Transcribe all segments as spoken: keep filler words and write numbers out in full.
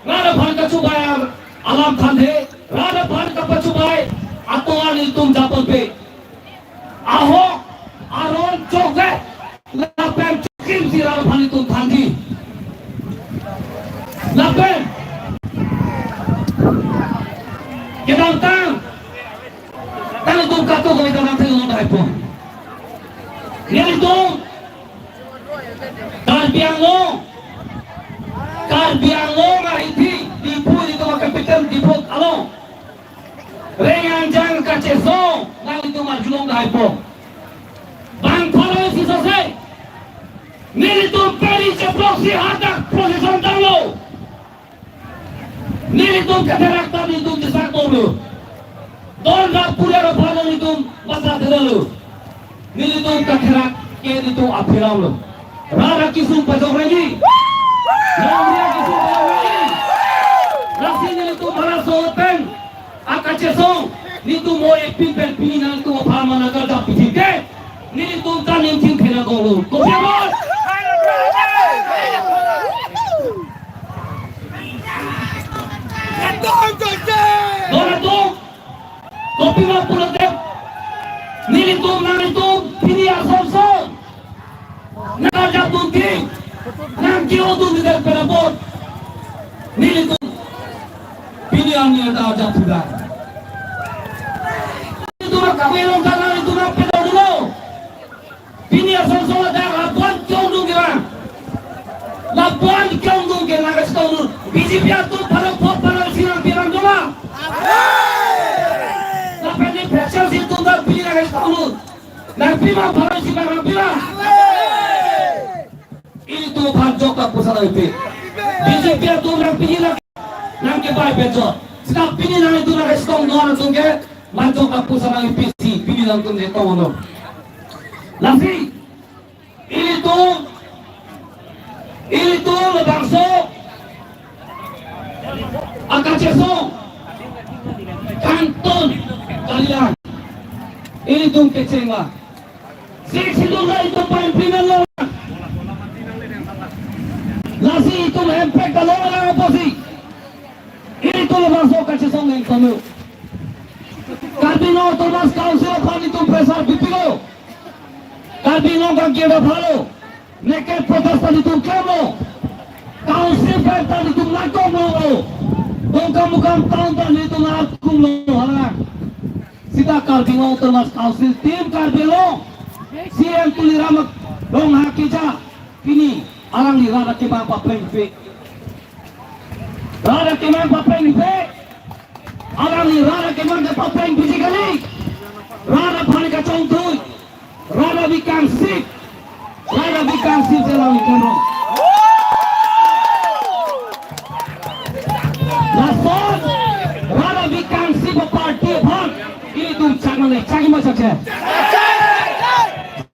Rat aphan kachobai alam thandhe, rat aphan kapachobai atovar nelitum japonpe. Ahok aron chokche lapen chokimsi rat aphan nelitum thandhi. Lapen kedamtang ta nelitum kato kami kedamtang nelitum haipo. Nelitum Karbi Anglong, Karbi Anglong ahithi, Diphu nelitum capital Diphu along. Reng angjang kachesong nanglitum arjulong dahaipo. Bang pharo isi sose nelitum peri cheploksi hadak procession tanglo. Nelitum katherak ta nelitum desak bomlo. Don rak pura rak pharo nelitum basa thedalo. Nelitum katherak ke nelitum aphiramlo. Rat akesung pajok reni. Longri akesung pajok reni. Lasi nelitum bhara soten akachesong nelitum o epin pen pini nangtum apharman agarjap pithike. Nelitum ta ningting phena golo. Kopi abot? Don atum, kopi ma pulote nelitum nanglitum pini asomson nangkarjap dunti, nangke-o dunti pen apot nelitum pini arni ta arjap thuda. Nelitum kami long ta nanglitum nangpedodunlo. Pini asomson ladak lapuan ke-ongdung ke bang. Lapuan ke-ongdung ke nangkachetongdun. B J P atum pharo phot pharo isi nangpi abang do ma? Lapen ne pressure si atum ta pini nangkachetongdun. Nangpi ma pharo isi bang, nangpi ma? Ilitum aphan jok lapuson nangpi. B J P atum nangpi nang, nangkebai pejok. Seta pini nanglitum nangkachetong do-an atum ke majok lapuson nangpi si pini nangtum chetong do. Lasi ilitum, ilitum labangso akachesong kangton kalilang ilitum kecheng ma. Six Schedule ta itum pa-implement lo. Lasi itum impact ta long lang apotsi ilitum labangso kachesong ingtonlo. Karbi Anglong Autonomous Council aphan itum pressure bipilo. Karbi Anglong kangkir ta phalo. Neke protest ta nelitum klemlo. Council pen ta nelitum nangkonglo. Dongkamukam town ta nelitum nangkonglo hala. Seta Karbi Anglong Autonomous Council, Team Karbi Anglong, C E M Tuliram Ronghang keja, pini alangli rat akemang paplengpe. Rat akemang paplengpe. Alangli rat akemang ke paplengpiji kali. Rat aphan kachongthui. Rat abi kangsip. Rat abi kangsip si alangli klemrong. Lason rat abi kangsip aparty aphan ilitum chak nangne, chak ma chakche?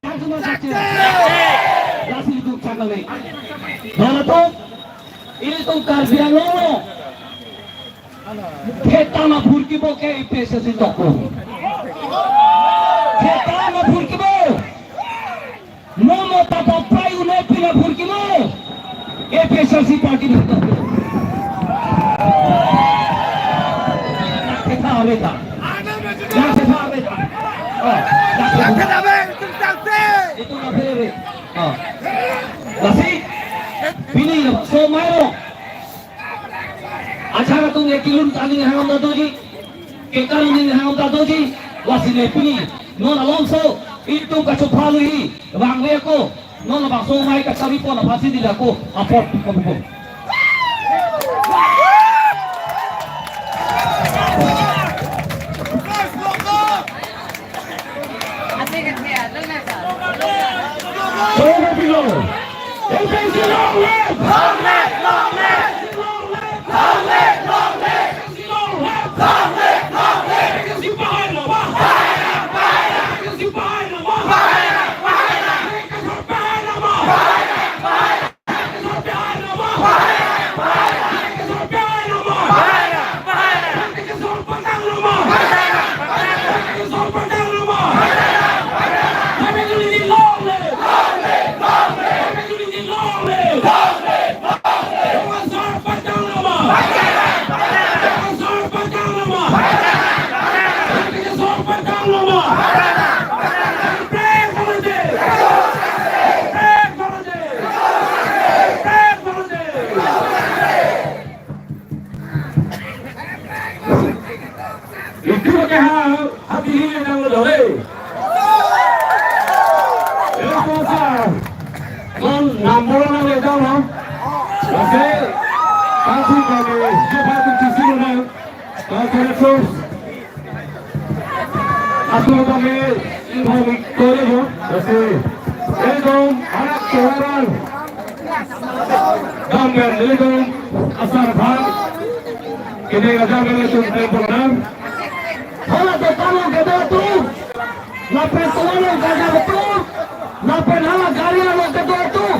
Chak ma chakche? Lasi ilitum chak nangne. Don atum, ilitum Karbi Anglong lo. Khetang aphurkibo ke A P H L C tokpo. Khetang aphurkibo. Momo Papa Pai un'e pin aphurkibo. A P H L C party tokpo. Nang khetha ave ta. Nang khetha ave ta. Oh, nang khetha ave. Itum na phere. Oh. Lasi, pini so mairo. Ajahak atum ke kelun ta aning hangam ta doji, kekar aning hangam ta doji, lasi ne pini non alongso itum kachophali vangve ako, non labangso amei kachari pon aphansi dili ako apot komuko. Sono pilo. A P H L C long live! Long live, long live! Long live, long live! Long live, long live! Long live, long live! A P H L C bahai namo! Bahai namo! A P H L C bahai namo! Bahai namo! Bahai namo! A P H L C bahai namo! Bahai namo! Bahai namo! Atum kami ingkoi ko, kasi. Ekdom anak keluaran. Dam pen ekdom asar bhang. Kini aja pen ekdom tempo nam. Hala dokan along kedo atum. Lapen tovar along kaja atum. Lapen hala gari along kedo atum.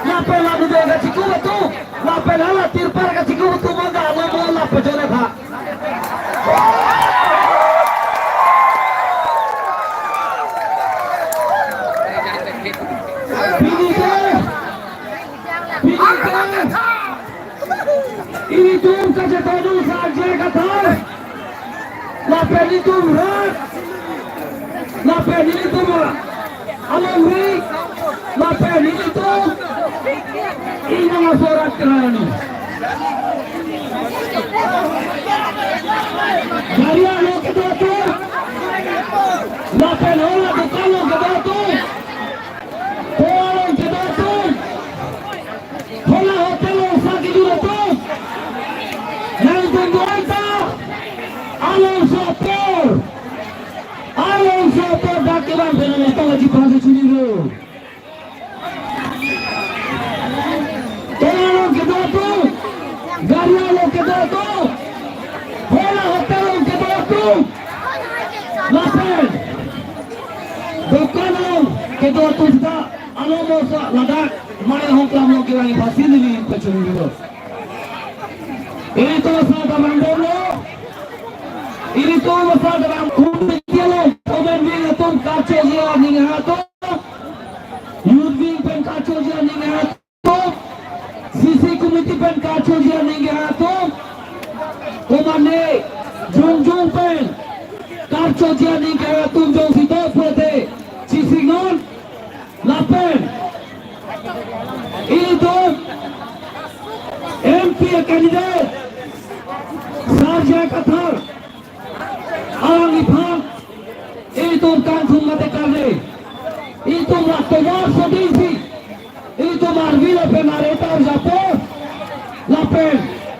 Lapen lapu do kachikup atum. Lapen hala tirpal kachikup atum, mangga alo mo lapen jole bha. Pini ke, pini ke, ilitum kachetong Sar J I Kathar. Lapen ilitum rat. Lapen ilitum alongri, lapen ilitum inang asorat kerani. Gari along kedo atum, lapen hala dokan along kedo atum, tovar along kedo atum, hala hotel along sa kejut atum, nangtum doan ta, along sopor. Along sopor dak kevan pen nangtum aji phan si chunilo. Tovar along kedo atum, gari along kedo atum, hala hotel along kedo atum, lapen dokan along kedo atum seta along mosa ladak mane hongklam along kelang iphan si neli pachunilo. Ilitum asar damrang bomlo. Ilitum asar damrang, komiti along, komen wi atum karchoji aning atum, youth wing pen karchoji aning atum, C C committee pen karchoji aning atum, komane jongjong pen karchoji aning atum jongsi do pulote chesingnon. Lapen ilitum M P candidate Sar J I Kathar alangliphan ilitum kangthum mate karle, ilitum la tovar sodingsi, ilitum arvi lapen areta arjapo, lapen